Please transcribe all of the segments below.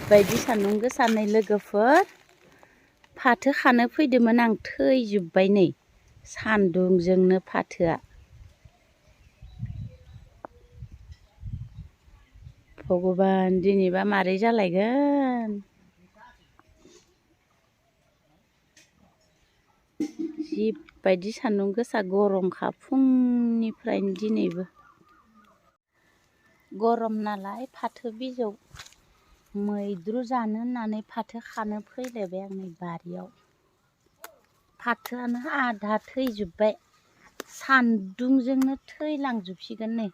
जिबायदि सान्दुं गोसानै लोगोफोर फाथो खानो फैदोंमोन आं थैजोब्बाय नै सान्दुंजोंनो फाथोआ। भगबान दिनैबा मारै जालायगोन। जिबायदि सान्दुं गोसा गरमखा फुंनिफ्रायनो दिनैबो। गरम नालाय फाथो बिजौ मैद्रु जानो होननानै फाथो खानो फैलायबाय आं नै बारियाव। फाथोआनो आधा थैजोब्बाय सान्दुंजोंनो थैलांजोबसिगोन नै।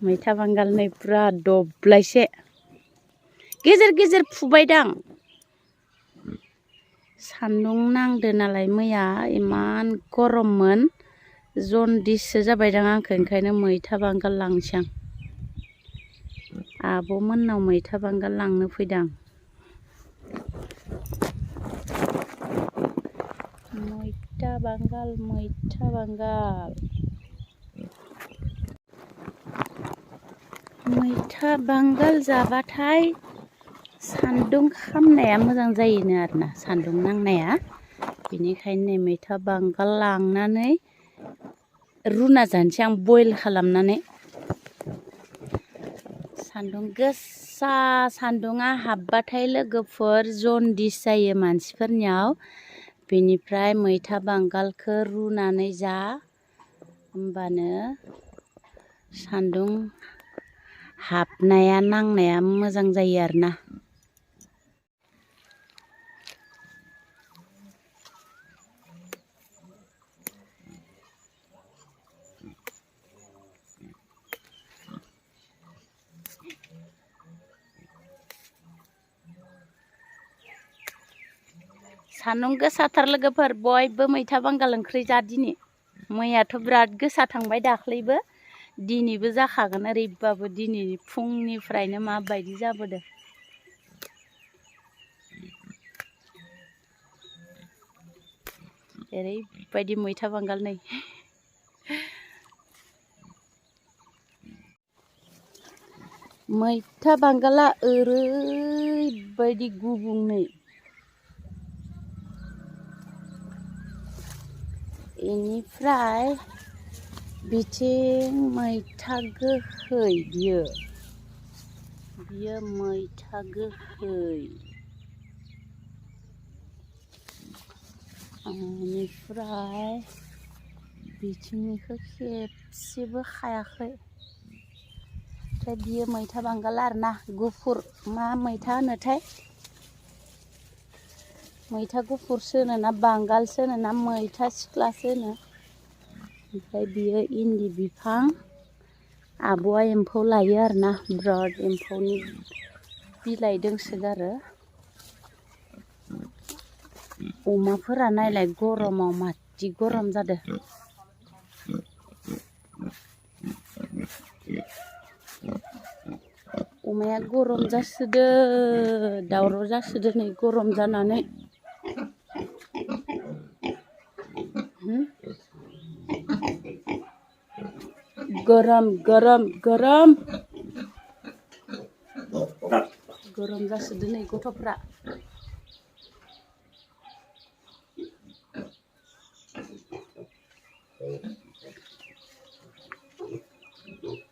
मैथा बांगाल नै पुरा दब्लायसे गेजेर गेजेर फुबायदां। सान्दुं नांदो नालाय मैया इमान गरममोन जनदिससो जाबायदां आंखो ओंखायनो मैथा बांगाल लांसै आं। आब'मोननाव मैथा बांगाल लांनो फैदां। मैथा बांगाल मैथा बांगाल मैथा बांगाल जाबाथाय सान्दुं खामनाया मोजां जायोनो आरोना सान्दुं नांनाया। बेनिखायनो नै मैथा बांगाल लांनानै रुना जानोसै आं बयल खालामनानै। सान्दुं गोसा सान्दुङा हाबबाथाय लोगोफोर जनदिस जायो मानसिफोरनियाव। बेनिफ्राय मैथा बांगालखौ रुनानै जा होमबानो सान्दुं हाबनाया नांनाया मोजां जायो आरोना। सान्दुं गोसाथार लोगोफोर बयबो मैथा बांगाल ओंख्रि जा दिनै। मैयाथ' बिराद गोसा थांबाय दाख्लैबो दिनैबो जाखागोन ओरैबाबो दिनै फुंनिफ्रायनो माबायदि जाबोदों। ओरैबायदि मैथा बांगाल नै। मैथा बांगाला ओरैबायदि गुबुं नै। बेनिफ्राय बिथिं मैथा गोखै बियो मैथा गोखै। बेनिफ्राय बिथिंनिखौ खेबसेबो खायाखै। ओमफ्राय बियो मैथा बांगाल आरोना गुफुर मा मैथा होनोथाय मैथा गुफुरसो होनो ना बांगालसो होनो ना मैथा सिख्लासो होनो। ओमफ्राय बियो इन्दि बिफां आब'आ एम्फौ लायो आरोना बिराद एम्फौनि बिलाइ दोंसोगारो। अमाफोरा नायलाय गरमाव मादि गरम जादो। अमाया गरम जासोदो दावराव जासोदो नै गरम जानानै। गरम गरम गरम गरम जासोदो नै गथ'फ्रा।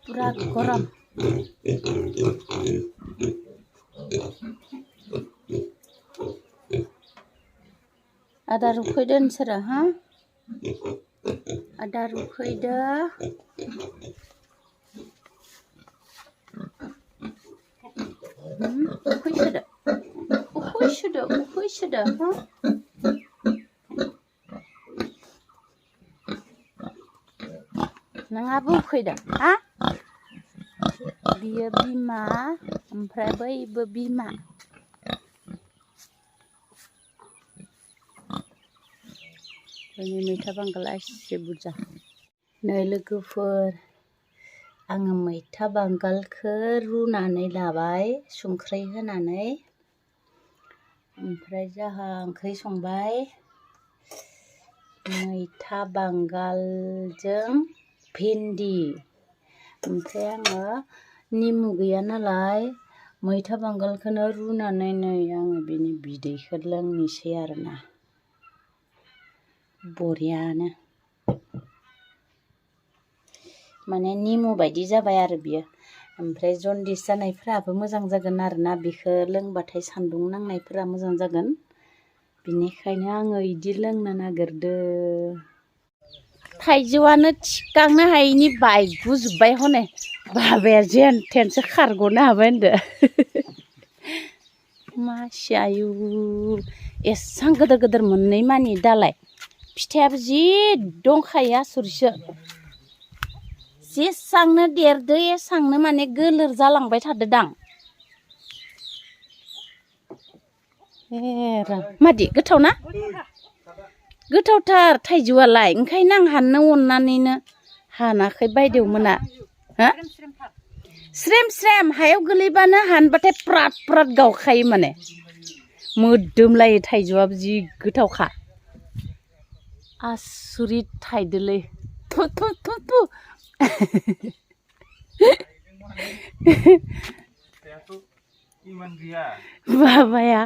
पुरा गरम। आदार उखैदो नोंसोरो हा आदार उखैदो। उखैसोदो हा नोंहाबो उखैदो हा बियो बिमा ओमफ्राय बैबो बिमा। मैथा बांगाला एसे बुरजा नै लोगोफोर आङो मैथा बांगालखौ रुनानै लाबाय संख्रै होनानै ओमफ्राय जाहा ओंख्रि संबाय मैथा बांगालजों भिन्दि ओमफ्राय आङो निमु गैया नालाय मैथा बांगालखौनो रुनानै नै आङो बिनि बिदैखौ लोंनोसै आरोना बरियानो माने निमु बायदि जाबाय आरो बियो ओमफ्राय जन्दिस जानायफोराबो मोजां जागोन आरोना बेखौ लोंबाथाय सान्दुं नांनायफोरा मोजां जागोन बिनिखायनो आङो इदि लोंनो नागिरदो थाइजौआनो थिखांनो हायैनि बायगुजोब्बाय हनै बाबाया जेन थेनसो खारग'नो हाबाय होनदो मासि आयु एसां गोदोर गोदोर मोननै मानि दालाय फिथाइयाबो जि दंखायो आसुरिसो जेसांनो देरदो एसांनो माने गोलोर जालांबाय थादोदां एरा मादि गोथाव ना गोथावथार थाइजौआलाय ओंखायनो आं हाननो अननानैनो हानाखै बायदेवमोना हा स्रेम स्रेम हायाव गोलैबानो हानबाथाय प्राद प्राद गावखायो माने मोदोमलायो थाइजौआबो जि गोथावखा आसुरित थाइदोलै थु थु थु थु बाबाया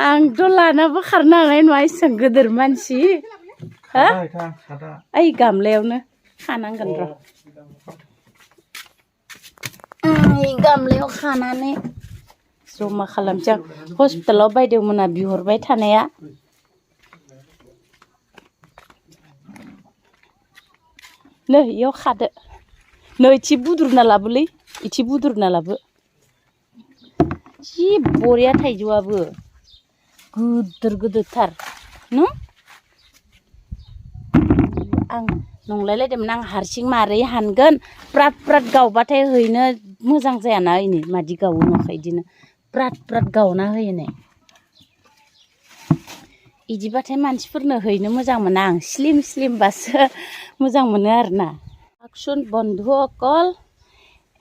आंथ' लानाबो खारनो हानाय नङा एसां गोदोर मानसि हा ओइ गामलायावनो खानांगोन र' ओइ गामलायाव खानानै जमा खालामसै आं हस्पिटालाव बायदेवमोना बिहरबाय थानाया नै इयाव खादो नै इथि बुद्रुना लाबोलै इथि बुद्रुना लाबो जि बरिया थाइजौआबो गोदोर गोदोरथार न आं नंलायलायदोंमोन आं हारसिं मारै हानगोन प्राद प्राद गावबाथाय हैनो मोजां जायाना इनै मादि गावो न'खाय इदिनो प्राद प्राद गावना होयो नै इदिबाथाय मानसिफोरनो हैनो मोजां मोना आं स्लिम स्लिमबासो मोजां मोनो आरोना আকশন বন্ধুসকল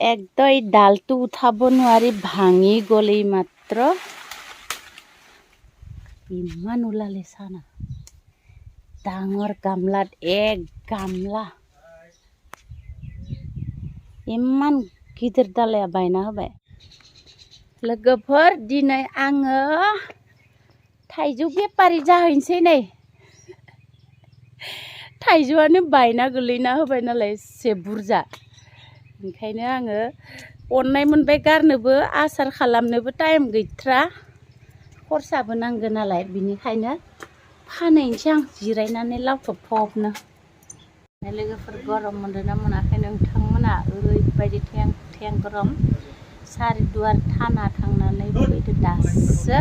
একদম ডালটো উঠাব নোৱাৰি ভাঙি গ'লেই মাত্ৰ ইমান ওলালে চানা ডাঙৰ গামলাত এক গামলা ইমান गिदिर दालाया बायना होबाय लोगोफोर दिनै आङो थाइजौ बेपारि जाहैनोसै नै थाइजौआनो बायना गोलैना होबाय नालाय एसे बुरजा ओंखायनो आङो अननाय मोनबाय गारनोबो आसार खालामनोबो टाइम गैथ्रा खरसाबो नांगौ नालाय बिनिखायनो फानहैनोसै आं जिरायनानै लावथब-थबनो लोगोफोर गरम मोनदोंना मोनाखै नोंथांमोना ओरैबायदि थें थें गरम सारिदुवार थाना थांनानै फैदो दासो